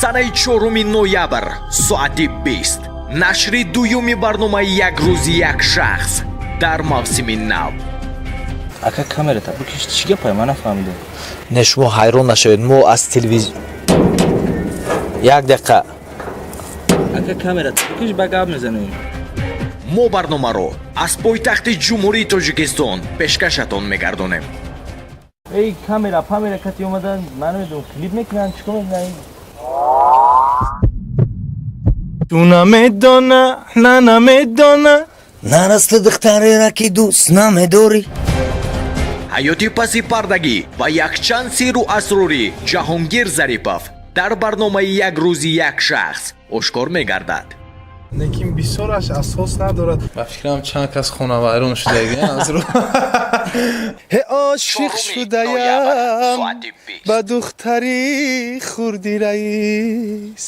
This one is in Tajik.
Санаи 4 ноябр, соати 20, нашри дуюми барномаи «Як рӯзи як шахс» дар мавсими нав. Ака, камерата бикиш, чӣ гапай, ман нафаҳмидам. Не, шумо ҳайрон нашавед, мо аз телевизион. Як дақиқа. Ака, камерата бикиш, ба гап мезанем. Мо барномаро аз пойтахти Ҷумҳурии Тоҷикистон пешкашатон мегардонем. Эй, камера памера кати омадан, ман намедонам, клип мекунанд, чӣ кор мекунанд? Ту намедона, на намедона. Нарасли духтарера, ки дӯст намедорӣ. Ҳаёти паси пардагӣ ва якчанд сирру асрори Ҷаҳонгир Зарипов дар барномаи «Як рӯзи як шахс» ошкор мегардад. Лекин бисёраш асос надорад. Ба фикрам, чанд кас хонавайрон шудаги аз рӯ. Ҳе, ошиқ 4 ноябр, шудаям соати 20. ба духтари хурди раис.